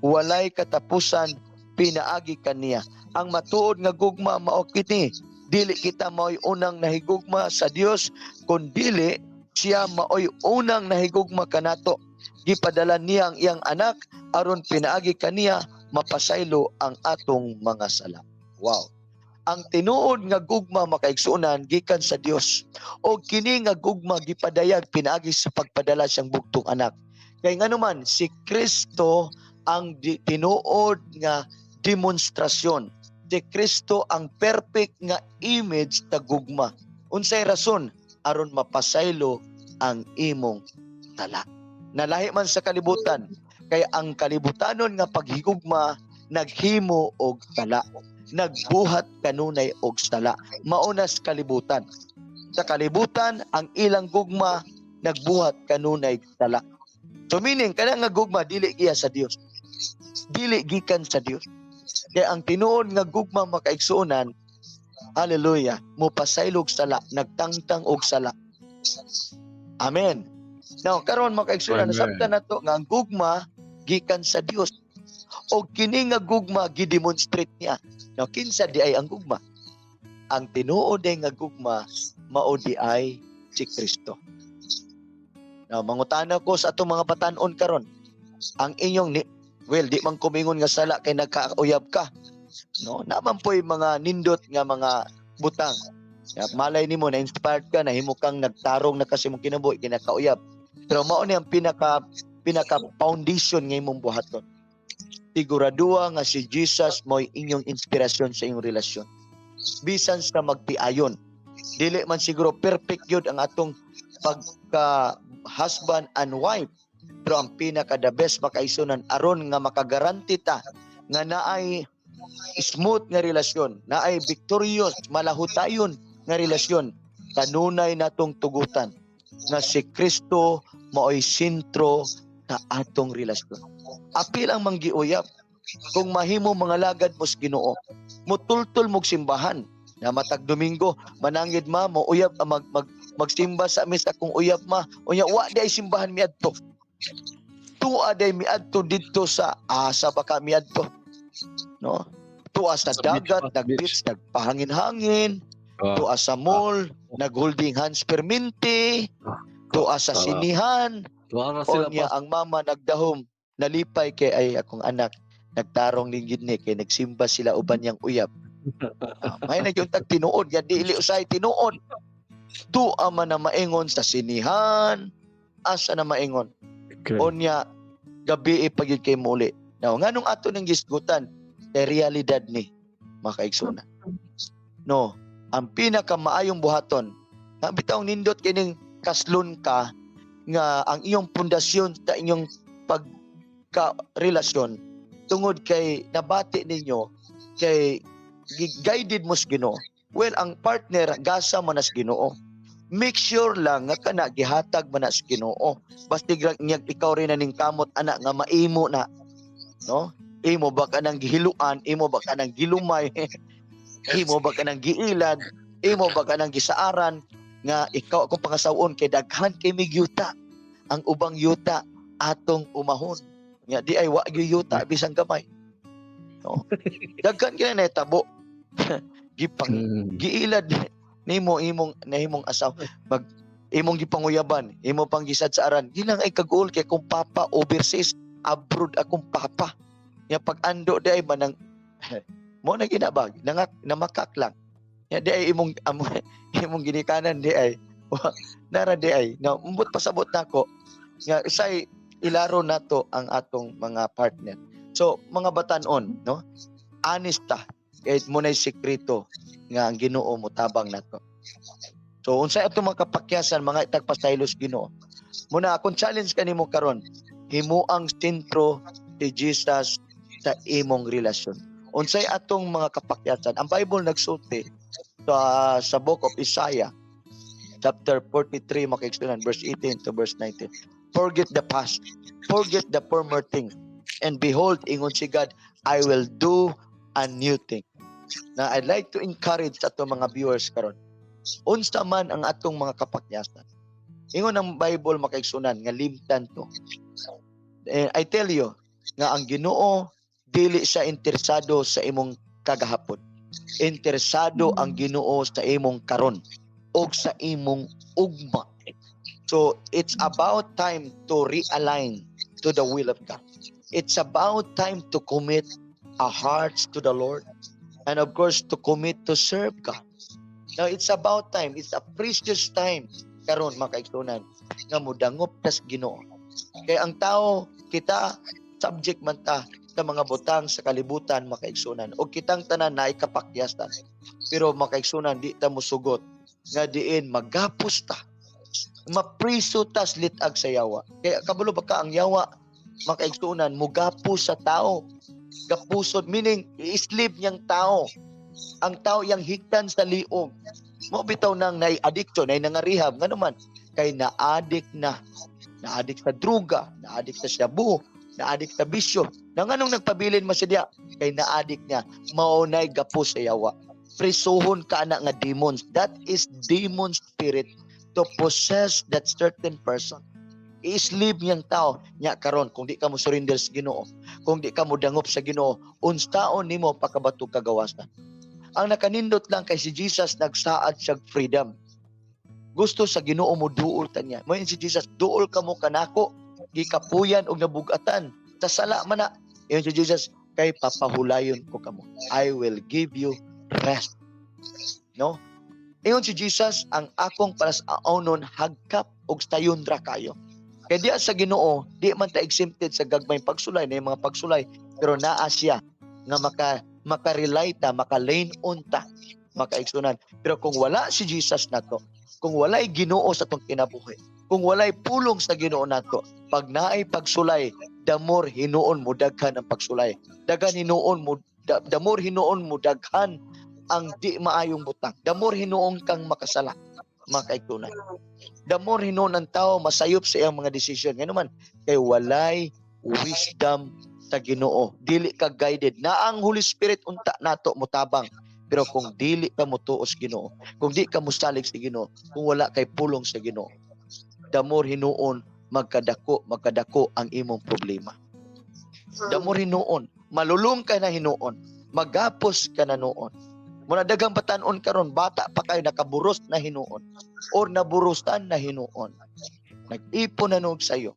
Walay katapusan pinaagi kaniya. Ang matuod nga gugma mao kini: dili kita mao'y unang nahigugma sa Dios, kun dili siya mao'y unang nahigugma kanato. Gipadala niya ang iyang anak aron pinaagi kaniya mapasaylo ang atong mga sala. Wow. Ang tinuod nga gugma, makaigsuonan, gikan sa Dios. O kini nga gugma gipadayag pinaagi sa pagpadala siyang bugtong anak. Kay nganuman si Kristo ang tinuod nga demonstrasyon. Si Kristo ang perfect nga image sa gugma. Unsay rason? Aron mapasaylo ang imong sala. Nalahi man sa kalibutan, kay ang kalibutanon nga paghigugma naghimo og sala, nagbuhat kanunay og sala. Mauna sa kalibutan. Sa kalibutan, ang ilang gugma nagbuhat kanunay sala. So meaning, kana nga gugma dili giya sa Dios. Dili gikan sa Dios. Kaya ang tinuod nga gugma, makaigsuonan, hallelujah, mopasaylog sala, nagtangtang og sala. Amen. Now, karon, makaigsuonan, Amen. nasabtan nato nga ang gugma gikan sa Dios. O kini nga gugma gidemonstrate niya. Now, kinsa di ay ang gugma? Ang tinuod ay nga gugma mao di ay si Kristo. Now, mangutana ko sa atong mga batan-on karon. Ang inyong ni well, di man kumingon nga sala kay nagkauyab ka. No, naman po'y mga nindot nga mga butang. Ya, malay nimo na inspired ka, nahimo kang nagtarong na kasi mong kinabuhi kinakauyab. Pero mao ni ang pinaka pinaka foundation nga imong buhaton. Siguraduha nga si Jesus mo'y inyong inspirasyon sa inyong relasyon. Bisan sa magpiayon. Dili man siguro perfect yun ang atong pagka husband and wife. Pero ang pinaka the best, makaigsuonan, aron nga makagaranti ta nga naay smooth nga relasyon, naay victorious, malahutayon nga relasyon, kanunay natong tugutan nga si Kristo maoy sentro sa atong relasyon. Apil ang manggiuyab. Kung mahimo mga lagad mo sa Ginoo, mutultol mog simbahan na matag Domingo, manangid ma mo uyab, ah, mag, mag magsimba sa mis akong uyab ma. Unya wa di ay simbahan miadto. Tuwa day miadto didto sa asa baka miadto. No? Tuwa sa Sa beach, dagat, sa nag-beach, nagpahangin-hangin, tuwa sa mall, nag-holding hands perminti, tuwa sa sinihan, Tuwa ra sila unya pa. Ang mama nagdahom, nalipay kay ay akong anak nagtarong ning gid ni kay nagsimba sila uban niyang uyab. Ah, may na gyud tag tinuod nga dili usay tinuod. Tuwa man na maingon sa sinihan, asa na maingon. Unya gabi pa gyud kay muli. Now, nganong ato nang gisgutan kay realidad ni, makaigsuonan. No, ang pinakamaayong buhaton, nga bitawng nindot kining kaslon ka nga ang iyong pundasyon sa inyong pagka relasyon tungod kay nabati ninyo kay guided mo sa Ginoo. Well, ang partner gasa mo na sa Ginoo. Make sure lang nga kana gihatag man na sa Ginoo. Basta nya ikaw rin na ning kamot ana nga maimo na. No? Imo ba ka nang gihiluan, imo ba ka nang gilumay, imo ba ka nang giilad, imo ba ka nang gisaaran nga ikaw akong pangasawon kay daghan kay mig yuta. Ang ubang yuta atong umahon. Nga di ay wa gyud yuta bisan gamay. No? Daghan kay na tabo. Gipang giilad nimo imong nahimong asawa, mag imong gipanguyaban, imo pang gisad sa aran gilang ay kaguol kay kung papa overseas, abroad akong papa nya pag ando di ay manang mo na ginabag nangak namakak lang nya di ay imong imong ginikanan di ay nara di ay na umbot pasabot nako nga usay ilaro nato ang atong mga partner. So mga batan-on, no, honest ta kahit mo na'y sekreto nga ang Ginoo mo tabang nato. So unsay atong mga kapakyasan, mga itagpasaylos Ginoo. Muna akong challenge kanimo karon, himuang sentro si Jesus sa imong relasyon. Unsay atong mga kapakyasan? Ang Bible nagsulti sa Book of Isaiah chapter 43, makaigsuonan, verse 18 to verse 19. "Forget the past, forget the former things, and behold," ingon si God, "I will do a new thing." Na I'd like to encourage atong mga viewers karon. Unsa man ang atong mga kapakyasan. Ingon ang Bible, makaigsuonan, nga limtan to. Eh, I tell you, Nga ang Ginoo, dili siya interesado sa imong kagahapon. Interesado ang Ginoo sa imong karon og sa imong ugma. So it's about time to realign to the will of God. It's about time to commit our hearts to the Lord and, of course, to commit to serve God. Now it's about time. It's a precious time karon, mga kaigsuonan, nga mudangop tas Ginoo. Kay ang tao, kita, subject man ta sa mga butang sa kalibutan, mga kaigsuonan. O kitang tanan naay kapakyasan. Pero, mga kaigsuonan, di ta musugot nga diin magapos ta. Mapriso tas litag sa yawa. Kaya kabalo ba ka ang yawa, mga kaigsuonan, mugapos sa tao? Gapuson, meaning i-slave niyang tao. Ang tao yang higtan sa liog. Mo bitaw nang nay addiction, nay nga-rehab nga naman kay na-addict na. Na-addict sa druga, na-addict sa shabu, na-addict sa bisyo. Na nganong nagpabilin man siya diya? Kay na-addict niya. Mao nay gapos sa yawa. Prisuhon ka na nga demons. That is demon spirit to possess that certain person. I-slave niyang tao nya karon. Kung di ka mo surrender sa Ginoo, kung di ka mo dangop sa Ginoo, unsaon nimo pakabatog kagawasan? Ang nakanindot lang kay si Jesus, nagsaad siya freedom. Gusto sa Ginoo mo duol ta niya. Mo si Jesus, "Duol kamo kanako, gikapuyan og nabugatan sa sala man na." Ingon si Jesus, "Kay papahulayon ko kamo. I will give you rest." No? Ingon si Jesus, "Ang akong palas-awnon hagkap og sayon ra kayo." Kay diya sa Ginoo, di man ta exempted sa gagmayng pagsulay na yung mga pagsulay, pero naa siya nga maka-rely ta, maka-lean on ta, makaigsuonan. Pero kung wala si Jesus nato, kung walay Ginoo sa atong kinabuhi, kung walay pulong sa Ginoo nato, pag naay pagsulay, the more hinuon mo daghan ang pagsulay. Daghan hinuon mo the more hinuon mo daghan ang di maayong butang. The more hinuon kang makasala, mga kaigsuonan. The more hinuon ang tao masayop sa iyang mga desisyon. Ngano man, kay walay wisdom sa Ginoo. Dili ka guided. Na ang Holy Spirit unta nato mutabang. Pero kung dili ka motuo sa Ginoo, kung di ka mosalig sa Ginoo, kung wala kay pulong sa Ginoo, the more hinuon magkadako, magkadako ang imong problema. The more hinuon, malulong ka na hinuon, magapos ka na noon. Muna daghang batan-on karon, bata pa kayo, nakaburos na hinuon or naburusan na hinuon. Nag-ipon na noog sayo.